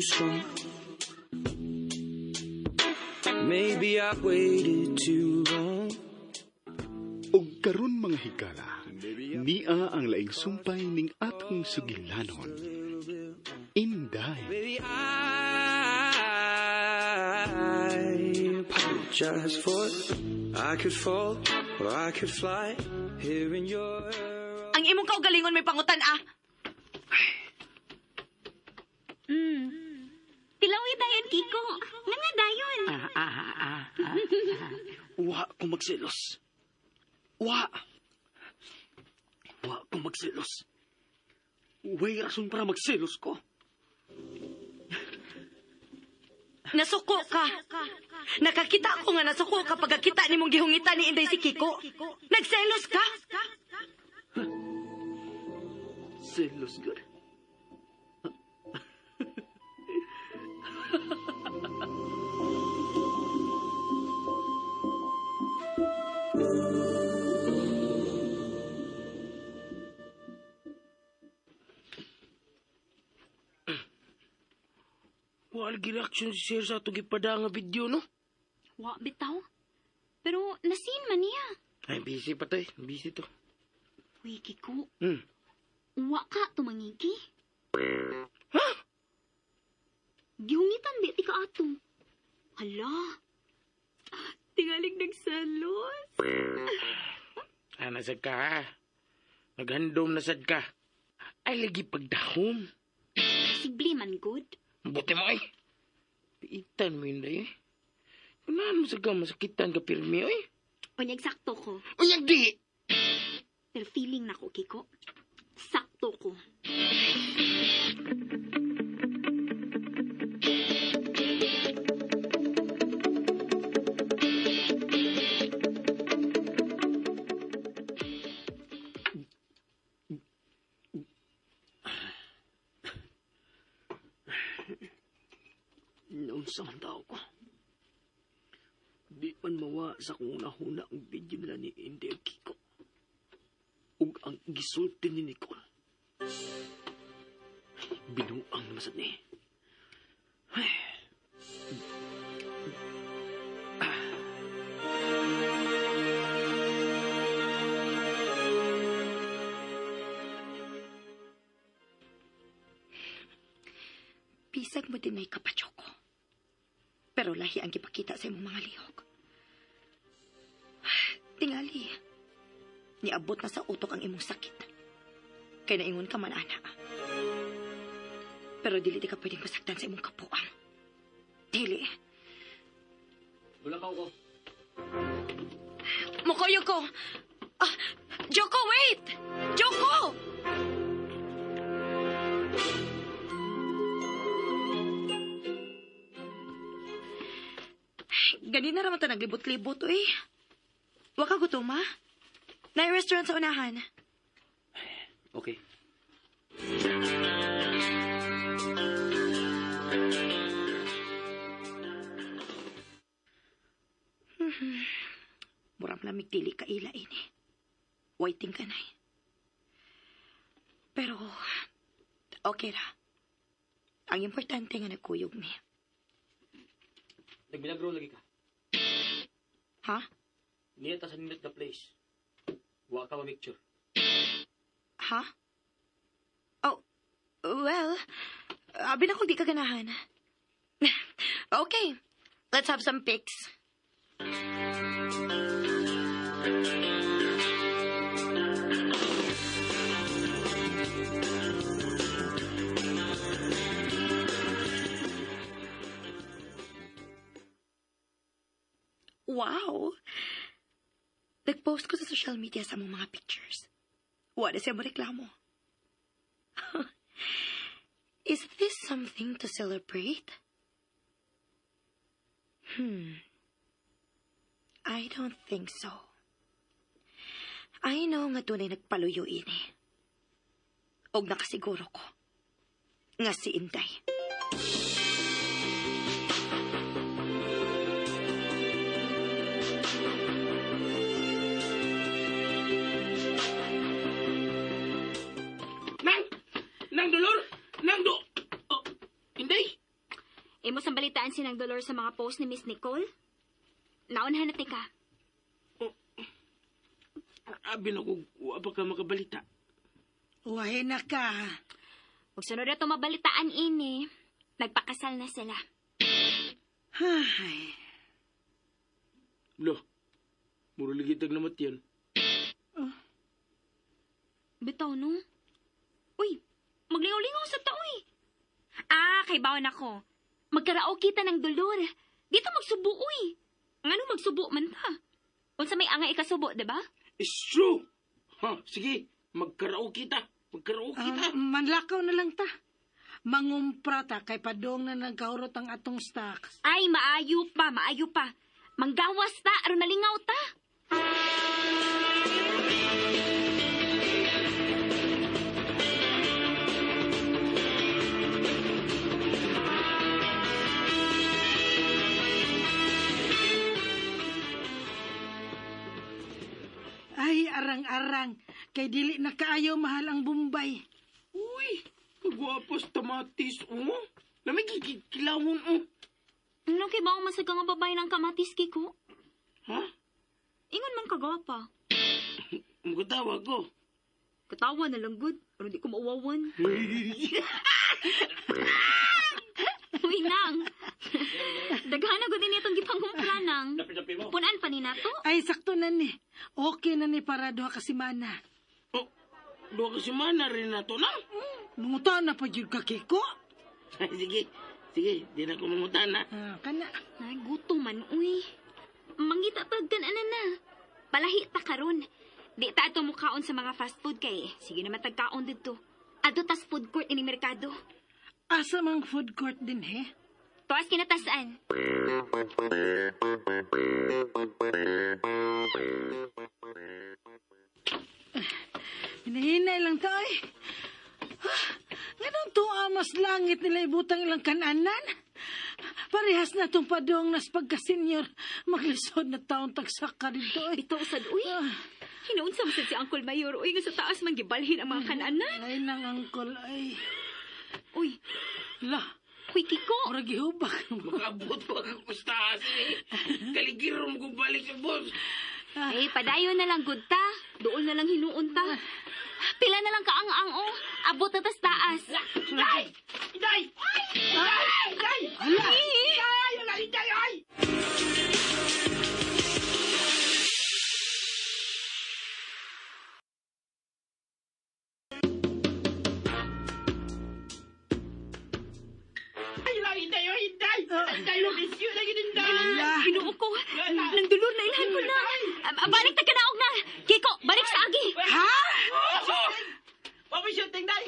strong. Maybe I waited too long. Og karon, mga higala, nia ang laing sumpay ning atong sugilanon. Inday. Baby, I apologize for I could fall or I could fly here in your Ang imong kaugalingon may pangutan ah. Tilawi dayon, Kiko. Nga nga dayon. Ah, ah, ah, ah, ah. Wa ko magselos. Wa. Wa ko magselos. Way rason para magselos ko. Nasuko ka. Nakakita ko nga nasuko ka pagkakita nimong gihungitan ni Inday si Kiko. Nagselos ka. Selos gud. Wala reaction si Sir sa atong gipada nga video, no? Wa bitaw. Pero nasin man niya. Ay, busy pa to eh. Busy to. Uy, Kiko. Wa ka tumangigi. Ha? Gihungitan di ti ka ato. Hala. Tingalig nagselos. Ah, nasad ka ha. Naghandom na sad ka. Ay, lagi pagdahom. Sigli man good. Buti mo eh. Piitan mo yun eh. Kunahan mo sa ka, masakitan ka pirmi eh. Unyag sakto ko. Unyag di! Pero feeling nako, Kiko. Sakto ko. Naunsa man tao ko. Di man mawa sa kong nahuna ang video nila ni Inday ug Kiko. Ug ang gisulti ni Nicole. Binuang naman sad ni. Ay. Bisag mo din ay kapachoko. Pero lahi ang gipakita sa imong mga lihok. Tingali, niabot na sa utok ang imong sakit. Kay naingon ka man, ana. Pero dili di ka pwedeng masaktan sa imong kapuang. Dili. Wala ka ko. Mukoyo ko. Ah, Joko, wait! Joko! Ganina raman ta naglibot-libot, uy. Wa ka gutom, ha? Na restaurant sa unahan. Okay. Murang lamig dili ka ila ini. Waiting ka na eh. Pero, okay ra. Ang importante nga nagkuyog mi. Nagbilagro lagi ka. Ha? Niya ta sa nindot na place. Wa ka ma-picture. Ha? Oh, well, abi na kung di ka ganahan. Okay, let's have some pics. Wow! Nag-post ko sa social media sa among mga pictures. Wala siya mo reklamo. Is this something to celebrate? I don't think so. I know nga dunay nagpaluyo ini. Og nakasiguro ko nga si Inday. Nang! Nang Dolor! Nang Do! Oh, Inday! Nabalitaan sinang Dolor sa mga post ni Miss Nicole? Naunhan na tika. Oh, abi na ko, wa pa ka makabalita. Uwahe na ka. Ug sunod na ito mabalitaan ini. Nagpakasal na sila. Ay, Lo, mura lagi tag namatyan. Bitaw, no? Uy, maglingaw-lingaw sa tao eh. Ah, kay bawon ako. Magkarao kita ng dolor. Dito magsubo, uy. Ngano magsubo man ta? Unsa may angay ikasubo, di ba? It's true! Ha, sige, magkaraoke ta. Magkaraoke ta. Manlakaw na lang ta. Mangumpra ta kay padong na nagkahurot ang atong stocks. Ay, maayo pa, maayo pa. Manggawas ta, aron malingaw ta. Ay, arang-arang. Kay dili na kaayo mahal ang Bombay. Uy, kagwapas tamatis, oh. Lamig kilawon, oh. Ano kay ba masag nga babae ng kamatis, Kiko? Ha? Ingon man kagwapa. Mukatawa ko. Katawa na lang good, pero di ko mauwawan. Uy, nang. Daghan na gud ini itong gipangumpra nang. Punan pa ni nato. Ay, sakto na ni. Okay na ni para duha ka semana. Oh, duha ka semana rin na to, nang. Manguta na pa jud ka, Kiko. Ay, sige, sige, di na ko mangutana. Ah, kana. Ay, gutom man, uy. Mangita tagkan ana na. Palahi ta karon. Di ta ato mukaon sa mga fast food kay. Sige naman tagkaon didto. Adto tas food court ining merkado. Asa mang food court din, he? Tuas kinatasan. Hinahinay lang ta, ay. Nganong tuwa mas langit nila ibutang ilang kananan? Parehas na itong padong nas pagka-senior. Maglisod na taon tagsaka dito, ay. Ito usad, uy. Hinaunsa man sad si Uncle Mayor, uy, nga sa taas man gibalhin ang mga kananan. Ay, nang angkol, ay. Uy, La, uy, Kiko. murag gihubak. Makaabot pa ka taas, eh. Kaligiro mo kung balik sa boss. Eh, padayon na lang gud ta. Dool na lang hinuon ta. Pila na lang kaang-ang, oh. Abot na tas taas. Day! Day! Day! Day! Hala! Day! Wala, Day! Ay! Ay, wala, Inday! Ay, Inday! Inday, miss you na yun, Inday! Hala! Ginoo ko. Nang dulor na ilhan ko na. Balik ta kanaog na. Kiko, balik sa agi. Ha? Papi shooting, Day!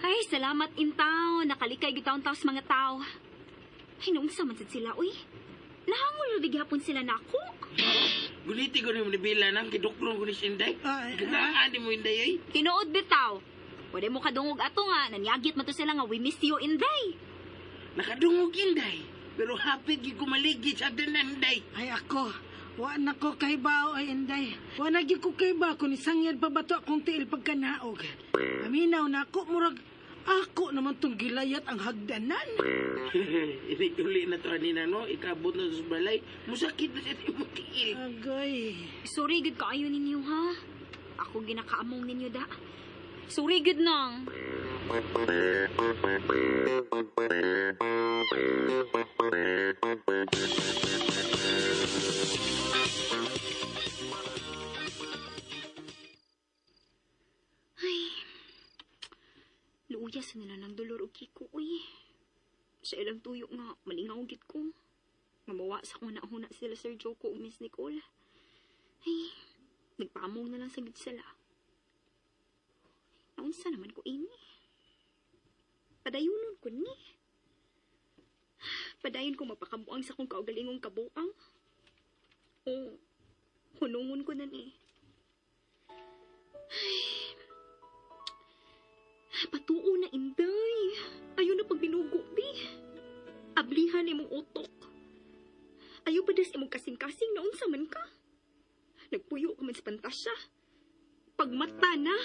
Ay, salamat intaw. Nakalikay gitaon taos mga tao. Ay, naunsa man sad sila, uy. Nahangol na gihapon sila nako. Guliti ko ni mo ni Bila nang kiduklong ko ni si Inday. Ay, Kataan ni mo, Inday, ay. Tinuod bitaw. Pwede mo kadungog ato nga, nanyagit man to sila nga we miss you, Inday. Nakadungog, Inday. Pero hapit gyud ko maligid sa tanan, Inday. Ay, ako. Wa na ko kahibaw ay Inday. Wa na gyud ko kahibaw kung isangyad pa ba to akong tiil pagkanaog. Aminaw na ako, murag ako naman tong gilayat ang hagdanan. Ini uli na to anina, no? Ikabot na sa balay. Musakit na siya mo tiil. Agay. Sorry gud kaayo ninyo ha. Ako ginakaamong ninyo da. Sorry gud nang. Ay. Luya sa nila ng dolor og Kiko, uy. Sa ilang tuyo nga, malingaw gid ko. Nga mawa sa kong nahuna sila Sir Joko ug Miss Nicole. Ay, nagpaamong na lang sa gid sila. Naunsa naman ko ini. Padayunon ko ni. Padayon ko mapakabuang sa kong kaugalingong kabuang. O, hunungon ko na ni. Ay, Patuo na, Inday. Ayaw na pagbinugo, bi. Ablihan imong utok. Ayaw pa das imong kasing-kasing na unsa man ka. Nagpuyo ka man sa pantasya. Pagmata na.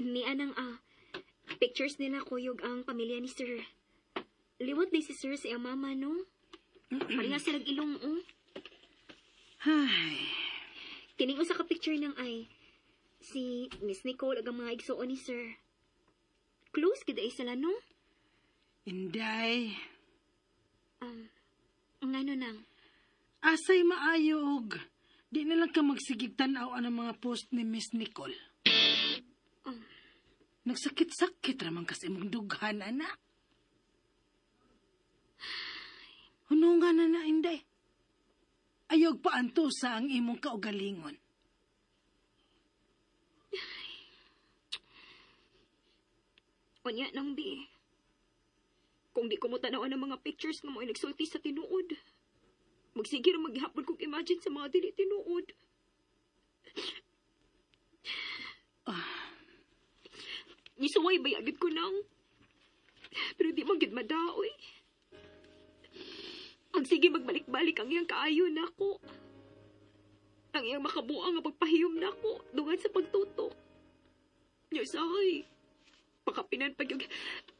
Ni anang pictures nila kuyog ang pamilya ni Sir. Liwat di si Sir sa iyang mama, no? Pareha sila ilong, oh. Ay, Kining usa ka picture nang ay si Miss Nicole ug ang mga igsuon ni Sir. Close gid ay sila, no? Inday. Ngano nang? Asay maayo og di na lang ka magsigig tan-aw ang mga post ni Miss Nicole. Nagsakit-sakit raman kasi imong dughan, ana. Hunungan na na, Inday. Ayog paanto sa ang imong kaugalingon. Unya nang bi. Kung di ko mo tan-aw ang mga pictures nga mo'y nagsulti sa tinuod. Magsige ra maghapon kong imagine sa mga dili tinuod. Nisuway ba agad ko nang? Pero di man gid madaoy. Magsige magbalik-balik ang iyang kaayo nako. Ang iyang makabuang nga pagpahiyom nako dungan sa pagtutok. Nya sahay. Pakapinan pag yung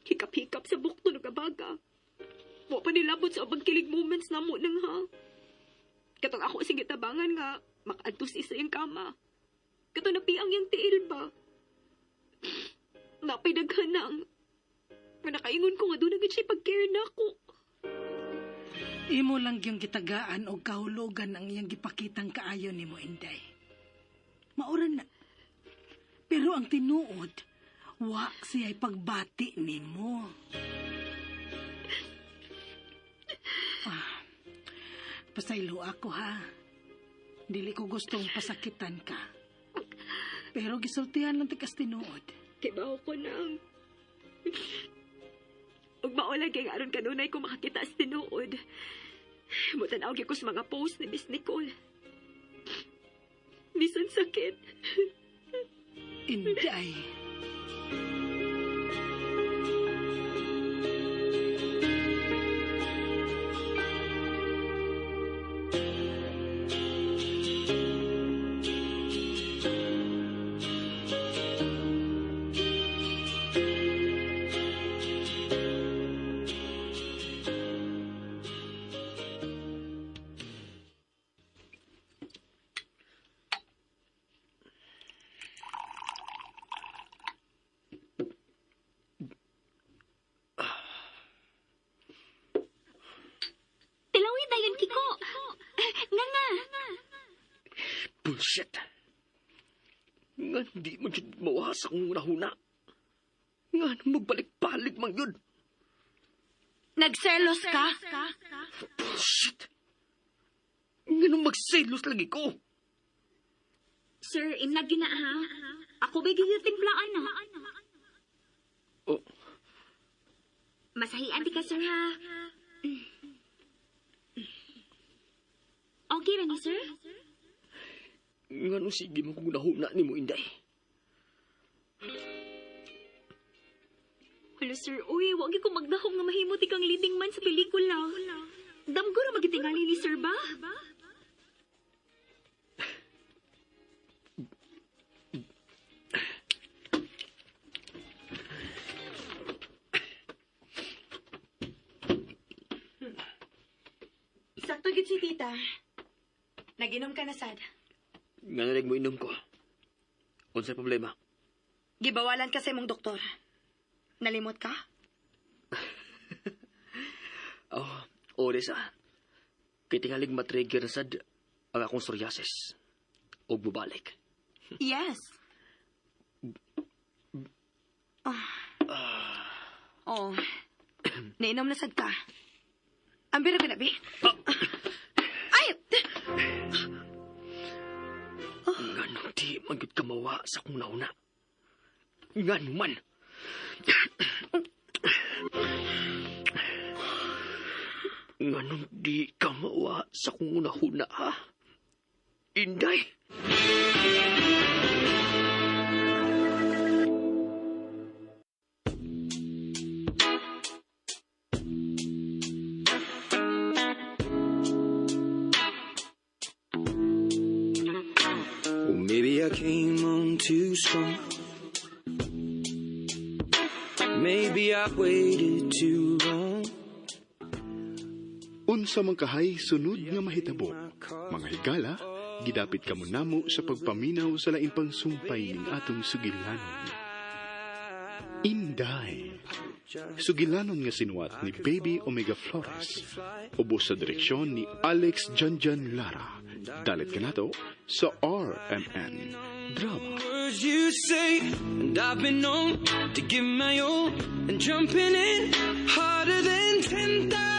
hikap-hikap sa bukto ng abaga. Wa pa nilabot sa abang kilig moments na mo nang ha. Katong ako sing gitabangan nga makaantos isa yung kama. Katong napiang yung tiil ba. Napay daghan nang. Nga nakaingon ko nga doon na siya pag-care na ako. Imo lang yung gitagaan o kahulugan ang iyang gipakitang kaayo nimo, Inday. Maura na. Pero ang tinuod, wa siya'y pagbati nimo. Pasaylo ako ha. Dili ko gustong pasakitan ka. Pero gisultihan lang tikas tinuod. Kibaw ko nang. Ug mao lagi nga aron kanunay ko makakita sa tinuod. Mutanaw gyud ko sa mga post ni Miss Nicole. Bisan sakit. Inday. Tilawi dayon Kiko. Nga nga. Bullshit. Nga di man jud mawa sa akong nahuna. Nga magbalik-balik man yun. Nagselos ka? Bullshit. Nga nung magselos lagi ko. Sir, imnag yun na ha. Ako ba'y gigitimplaan na? Oh, Masahian di ka, sir, ha? Okay ra ni, sir? Nga nung sige mo kung nahuna ni mo, Inday. Hala, sir, uy, wag ko magdahom nga mahimot ikang leading man sa pelikula. Damgo ra magitingali ni sir ba? Sakto gid si tita. Naginom ka na, sad. Nga nalig mo inom ko. Unsay problema? Gibawalan ka sa imong doktor. Nalimot ka? Oh, oras ah. Kay tingalig matrigger na sad ang akong psoriasis. Og bubalik. Yes. Oh. Niinom na sad ka. Ambira ka na, bi. Ay! Nganong di magyud kamawa sa akong nauna. Ngano man. Nganong di kamawa sa akong unahuna, ha? Inday! Well, maybe I came on too strong. Maybe I waited too long. Unsa man kahay sunod nga mahitabo. Mga higala, gidapit kamo namo sa pagpaminaw sa lain pang sumpay ning atong sugilanon. Inday. Sugilanon nga sinuwat ni Baby Omega Flores. Ubos sa direksyon ni Alex Janjan Lara. Dalit kanato sa RMN Drama. Words you say, and I've been known to give my all, and jumping in harder than 10,000